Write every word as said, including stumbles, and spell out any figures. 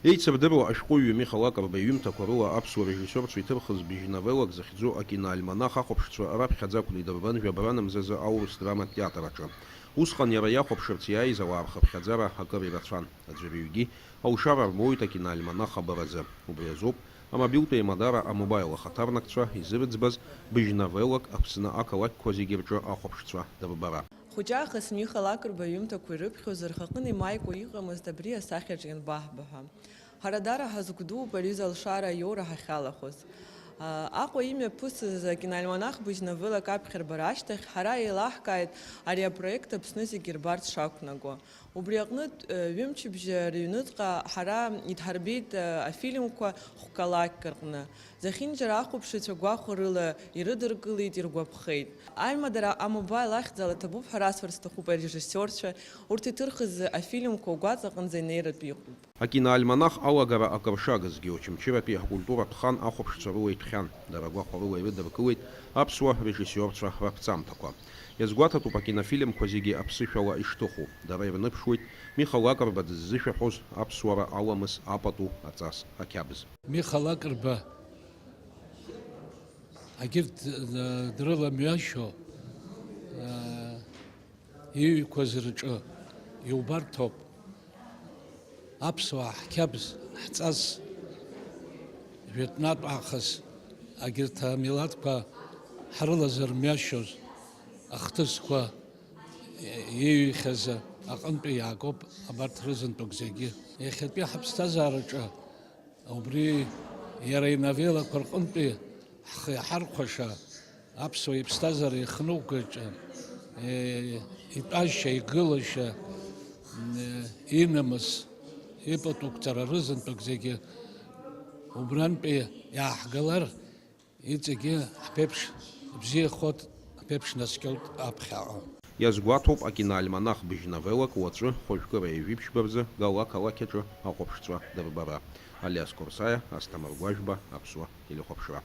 Еицырдыруа ашәҟәыҩҩы Миха Лакрба иҩымҭақәа рыла аԥсуа режиссиорцәа иҭырхыз быжьновеллак захьӡу акиноальманах ахәаԥшцәа раԥхьаӡа ақәны идырбан жәабаҟа мзазы аурыс драматә театр аҿы. Усҟан иара иахәаԥшырц иааиз ауаа рхыԥхьаӡара акыр ирацәан. Аӡәырҩгьы алшара рмоуит акиноальманах абаразы. Убри азоуп амобилтә еимадара А-Мобаил ахаҭарнакцәа изырӡбаз быжьновеллак Аԥсны ақалақьқәа зегьы рҿы ахәаԥшцәа дырбара. Хәыҷаахыс Миха Лакрба иҩымҭақәа ирыԥхьоз рхаҟны имааикәа иҟамызт абри асахьаҿ ианбаҳба ҳәа. Ҳара дара ҳазгәдууп ари залшара аиоура ҳахьалахәыз. Аҟәа имҩаԥысыз акиноальманах быжьновеллак аԥхьарбара ашьҭахь ҳара еилаҳкааит ари апроект Аԥсны зегьы рбарц шақәнаго. Убри аҟнытә, ҩымчыбжьа рыҩныҵҟа ҳара идҳарбеит афильмқәа хәкалакьк рҟны. Зехьынџьара ахәаԥшыҩцәа гәахәарыла ирыдыркылеит, иргәаԥхеит. Аимадара А-Мобаил ахьӡала ҭабуп ҳәа расҳәар сҭахуп арежиссиорцәа, урҭ иҭырхыз афильмқәа угәаҵа аҟынӡа инеиратәы иҟоуп. Акиноальманах алагара акыр шагызгьы, Очамчыратәи ҳкультуратә хан ахәаԥшцәа рыла итәхьан, дара гәахәарыла ирыдыркылеит аԥсуа режиссиорцәа раԥҵамҭақәа. Иазгәаҭатәуп акинофильмқәа зегьы аԥсышәала ишҭыху, дара ирныԥшуеит Миха Лакрба дыззышәаҳәоз аԥсуара аламыс апату аҵас ақьабз. Миха Лакрба агьырҭ, э, дрыламҩашьо, э, иҩқәаз рҿы иубарҭоуп аԥсуаа ҳқьабз, ҳҵас, жәытәнатә аахыс агьырҭ амилаҭқәа ҳрылазар мҩашьоз ахҭысқәа иҩхьаз аҟынтәи иаагоуп абарҭ рызынтәык зегьы. Иахьатәи ҳаԥсҭазаараҿы убри иара иновеллақәа рҟынтәи ҳхы иҳархәаша, аԥсуа иԥсҭазаара ихныҟәгаҿы, е, итәашьа, игылашьа, е, инамыс, ипату қәҵара рызынтәык зегьы убрантәи иааҳгалар, иҵегьы ҳԥеиԥш бзиахоит, ҳԥеиԥш наскьоит аԥхьаҟа. Иазгәаҭоуп акиноальманах быжьновеллак уаҵәы хәажәкыра ҩажәи ԥшьба рзы Гала ақалақь аҿы ахәаԥшцәа дырбара. Алиас Қорсаиа, Асҭамыр Гәажәба, Аԥсуа телехәаԥшра.